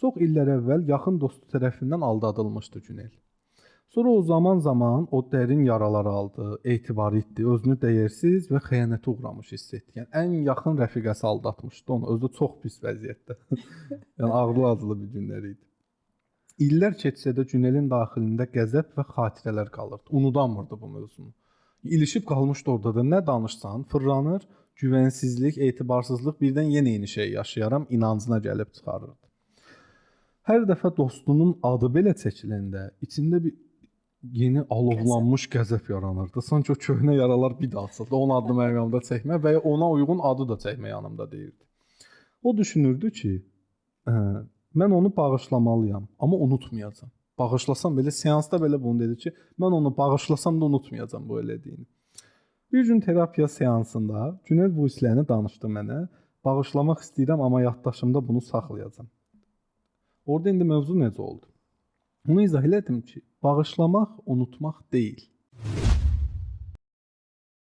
Çox illər əvvəl yaxın dostu tərəfindən aldadılmışdı Günel. Sonra o zaman-zaman o dərin yaralar aldı, etibarı itdi, özünü dəyərsiz və xəyanətə uğramış hiss etdi. Yəni ən yaxın rəfiqəsi aldatmışdı onu, özü də çox pis vəziyyətdə. Yəni ağrılı-acılı bir günlər idi. İllər keçsə də Günelin daxilində qəzəb və xatirələr qalırdı. Unudamırdı bu mövzunu. İlişib qalmışdı orada da. Nə danışsan, fırlanır, güvənsizlik, etibarsızlıq, birdən yenə eyni şey yaşayaram inancına gəlib çıxarırdı. Hər dəfə dostunun adı belə çəkiləndə içində bir yeni alovlanmış qəzəb yaranırdı. Sanki o köhnə yaralar bir daha açıldı. Onun adını mənim yanımda çəkmə və ya ona uyğun adı da çəkmə yanımda deyirdi. O düşünürdü ki, mən onu bağışlamalıyam, amma unutmayacağam. Bağışlasam belə, seansda belə bunu dedi ki, mən onu bağışlasam da unutmayacağam bu elədiyini. Bir gün terapiya seansında Günel bu hisslərini danışdı mənə. Bağışlamaq istəyirəm, amma yaddaşımda bunu saxlayacağam. Orada indi mövzu necə oldu? Bunu izah elədim ki, bağışlamaq unutmaq deyil.